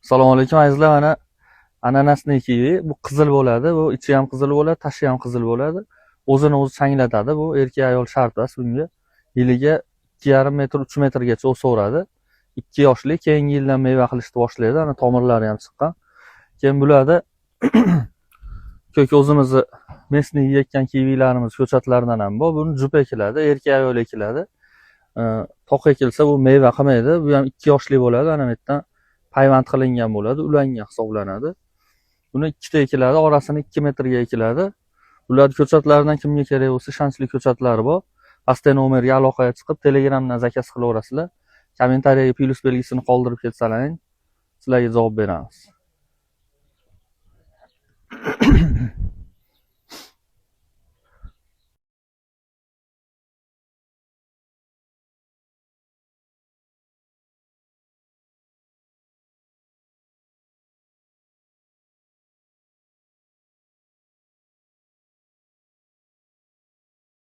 Assalomu alaykum, azizlar. Mana ananasni kivi, bu qizil bo'ladi. Bu ichi ham qizil bo'ladi, tashi ham qizil bo'ladi. O'zini o'zi changlatadi. Bu erkak ayol shart emas bunga. Yiliga 2,5 metr, 3 metrgacha o'saveradi. 2 yoshli, keyingi yildan meva qilishni boshlaydi. Ana tomirlari ham chiqqan. Keyin bularda ko'k o'zimizni местный yeyotgan kivilarimiz ko'chatlaridan ham bor. Buni jup ekiladi, erkak ayol ekiladi. Toq ekilsa, bu meva qilmaydi. Bu ham 2 yoshli bo'ladi. Ana bu yerdan payvand qilingan bo'ladi, ulangan hisoblanadi. Buni ikkita ekiladi, orasini 2 metrga ekiladi. Bularni ko'chatlaridan kimga kerak bo'lsa, ishonchli ko'chatlari bor. Pastda nomerga aloqaga chiqib, Telegramdan заказ qilaverasizlar. Kommentariyaga plyus belgisini qoldirib ketsalaring, sizlarga javob beramiz.